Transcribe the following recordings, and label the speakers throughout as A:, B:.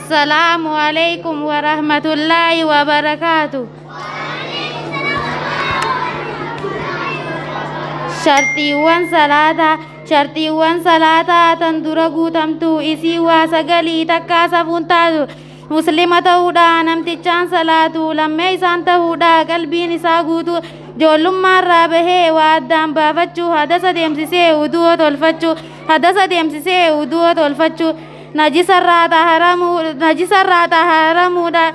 A: Assalaamu alaikum warahmatullaahi wabarakaatu. Shartiiwwan salaataa. Shartiiwwan salaataa tan dura guutamtu isii waa sagalii takkaa safuun taatu. Muslima ta'uudha namtichaan salaatu, lammee isaan ta'uudha qalbiin isaa guutuu, ijoollummaarraa bahee waa addaan baafachuu, hadasa deemsisee wudu'a tolfachuu, hadasa deemsisee wudu'a tolfachuu, najisarraa xaharamuu, najisarraa xaharamuudha.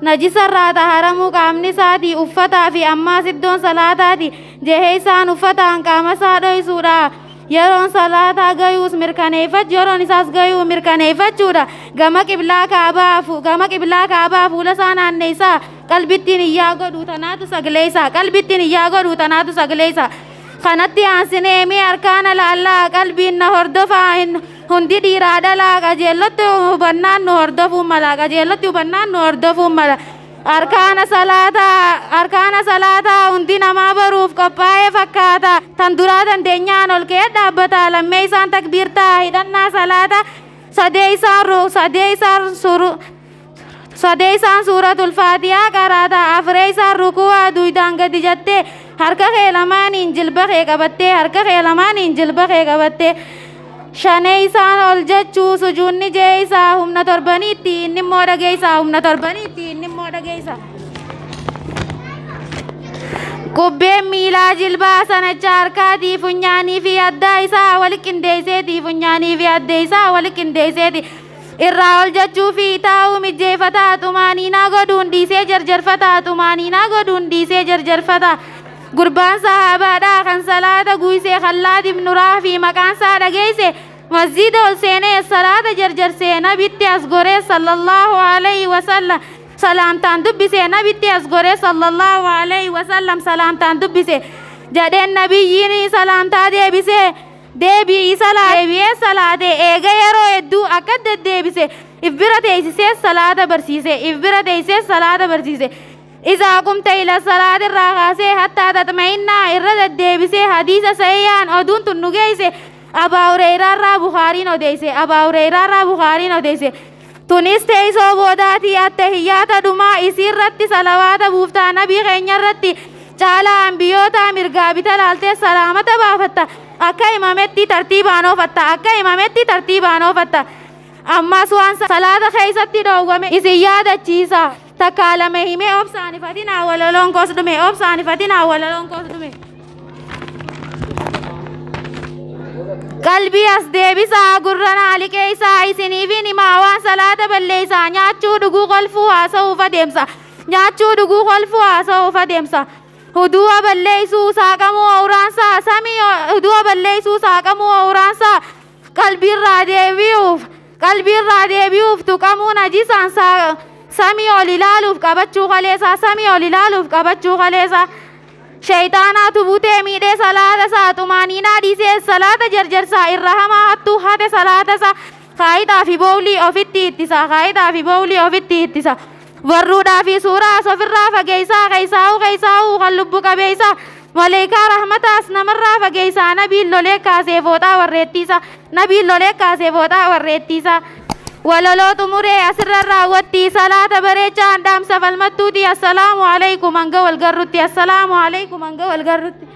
A: Najisarraa xaharamuu qaamni isaatii uffataa fi ammaas iddoon salaataati jehee isaan uffataan qaama isaa dhoysuudha. Yeroon salaataa gayuus mirkaneeffachuu, yeroon isaas gayuu mirkaneeffachuudha. Gama qiblaa kaabaa, gama qiblaa kaabaa fuula isaa naanneessaa qalbittiin iyyaa godhuu tanaatu sagaleessa, qalbittiin iyyaa godhuu tanaatu sagaleessa. Kanatti aansinee mee harkaana laallaa qalbiin na hordofaa hundi dhiiraa dhalaa qajeellotti hubannaan nu hordofuun mala, qajeellotti hubannaan nu hordofuun mala. Arkaana salaataa, arkaana salaataa hundi namaa baruuf qophaa'ee fakkaata. Tan duraa dandeenyaan ol ka'ee dhaabbata. Lammee isaan takbiirtaa hidhannaa salaata. Sadee isaan ru sadee isaan suru sadee isaan suuratul faatihaa qaraata. Afree isaan rukuwaa duydaan gadi jettee harka kee lamaaniin jilba kee qabattee, harka kee lamaaniin jilba kee qabattee. Shanee isaan ol jechuu sujuunni jee isaa humna torbaniitti inni immoo dhageessa, humna torbaniitti inni immoo dhageessa. Kubbeen miilaa jilbaa sanacha harkaatii funyaanii fi addaa isaa wal qindeesseeti, funyaanii fi adda isaa wal qindeesseeti. Irraa ol jechuu fi taa'uu mijeeffataa xumaaniinaa godhuun dhiisee jarjarfataa, xumaaniinaa godhuun dhiisee jarjarfataa. Gurbaan sahaabaadhaa kan salaata guysee Khallaad ibnu Raafii maqaan isaa dhageesse masjida ol seenee salaata jarjarsee nabitti as goree sallallahu alayhi wasallam salaamtaan dubbise, nabitti as goree sallallahu alayhi wasallam salaamtaan dubbise jedheen. Nabiyyiin salaamtaa deebisee deebi'ii deebi'ee salaate. Eega yeroo hedduu akka deddeebise if bira teessisee salaata barsiise, if bira teessisee salaata barsiise. Izaa qumta ila salaat irraa kaasee hattaa tatma'innaa irra deddeebisee hadiisa sahihaan oduun tun nu geesse. Abaa Hureyraarraa Bukaariin odeesse, Abaa Hureyraarraa Bukaariin odeesse. Tunis teessoo boodaatii attahiyyaata dhumaa isiirratti salawaata buuftaa nabii keenya irratti caalaa ambiyyoota mirgaa bita laaltee salaamata baafatta. Akka himametti tartiibaan oofatta, akka himametti tartiibaan oofatta. Ammas waan salaata keessatti dhoowwame isin yaadachiisa. Takkaa lama himee obsaan ifatinaa walaloon koos dhume, obsaan ifatinaa walaloon koos dhume. Qalbii as deebisaa gurra naa liqeessaa isiniifin himaa waan salaata balleessaa. Nyaachuu dhuguu kolfuu haasa'uuf adeemsa, nyaachuu dhuguu kolfuu haasa'uuf adeemsa. Hudu'a balleessuu saaqamuu awuraansaa samii, hudu'a balleessuu saaqamuu awuraansaa qalbiirraa deebi'uuf, qalbiirraa deebi'uuf tuqamuu najisaan samii ol ilaaluuf qabachuu kaleessaa, samii ol ilaaluuf qabachuu kaleessaa. Shayxaanaatu butee miidhee salaata isaa xumaaniinaa dhiisee salaata jarjarsaa irra hamaa hattuu hate salaata isaa. Kaayitaa fi boolii ofitti ittisa, kaayitaa fi boolii ofitti ittisa. Barruudhaa fi suuraas ofirraa fageessaa keessaa'uu keessaa'uu kan lubbu qabeessaa. Maleekaa rahmataas namarraa fageessaa. Nabiin lolee kaasee fooxaa warreettiisa, nabiin lolee kaasee fooxaa warreettiisa. Walaloo xumuree asirra raawwatti salaata bareechaan dhaamsa falmattuuti. Assalaamu alaikum hanga wal garrutti, assalaamu alaikum hanga wal garrutti.